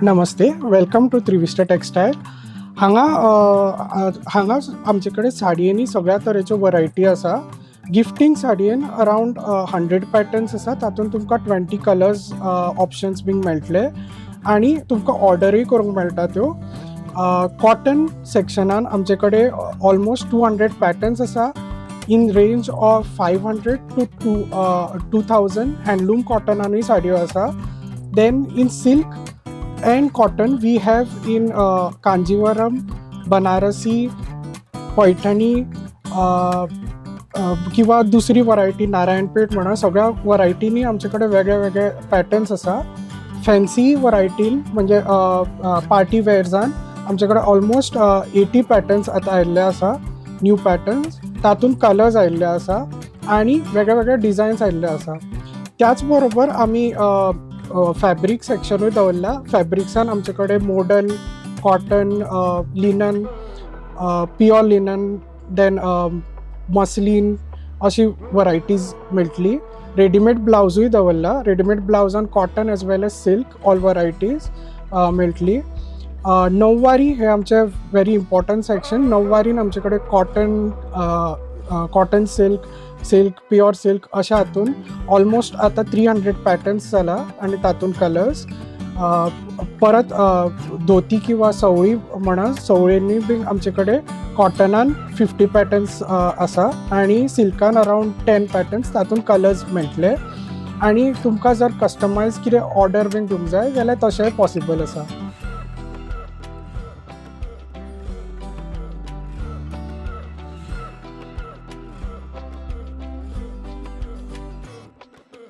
नमस्ते, welcome to Trivista Textile. हांगा हांगा आमचे कडेन साडयेनी सगळ्या तरेच्यो वरायटी आसा. गिफ्टींग साडयेन अरावंड 100 पॅटर्न्स आसा. तातूंत तुमकां 20 कलर्स ऑप्शन्स बीन मेळटले आनी तुमकां ऑर्डरूय करूंक मेळटा त्यो. कॉटन सेक्शनान आमचे कडेन ऑलमोस्ट 200 पॅटर्न्स आसा in range of 500 to 2000. Handloom कॉटनानूय साडयो आसा. Then in silk and cotton we have in Kanjivaram, Banarasi, Paithani किंवा दुसरी वरायटी नारायणपेठ म्हणा, सगळ्या वरायटींनी आमचे कडेन वेगळे वेगळे पॅटर्न्स आसा. फॅन्सी वरायटीन म्हणजे पार्टी वेअर्सान आमचे कडेन ऑलमोस्ट 80 पॅटर्न्स आतां आयिल्ले आसा, न्यू पॅटर्न्स. तातूंत कलर्स आयिल्ले आसा आनी वेगळे वेगळे डिजायन्स आयिल्ले आसा. त्याच बरोबर आमी फॅब्रीक सेक्शनूय दवरला. फॅब्रिक्सान आमचे कडेन modal, cotton, linen, pure linen, then muslin अशी वरायटीज मेळटली. रेडीमेड ब्लावजूय दवरला. रेडीमेड ब्लावजान cotton as well as silk, all varieties मेळटली. णववारी हे आमचे व्हेरी इम्पॉर्टंट सेक्शन. णववारीन आमचे कडेन cotton, cotton silk, silk, pure silk अशा हातून ऑलमोस्ट आतां 300 पॅटर्न्स जाला आनी तातूंत कलर्स. परत धोती किंवा सवळी म्हणा, सवळींनी बीन आमचे कडेन कॉटनान 50 पॅटर्न्स आसा आनी सिल्कान अरावंड 10 पॅटर्न्स, तातूंत कलर्स मेळटले. आनी तुमकां जर कस्टमायज कितें ऑर्डर बीन दिवंक जाय जाल्यार तशेंय पॉसिबल आसा.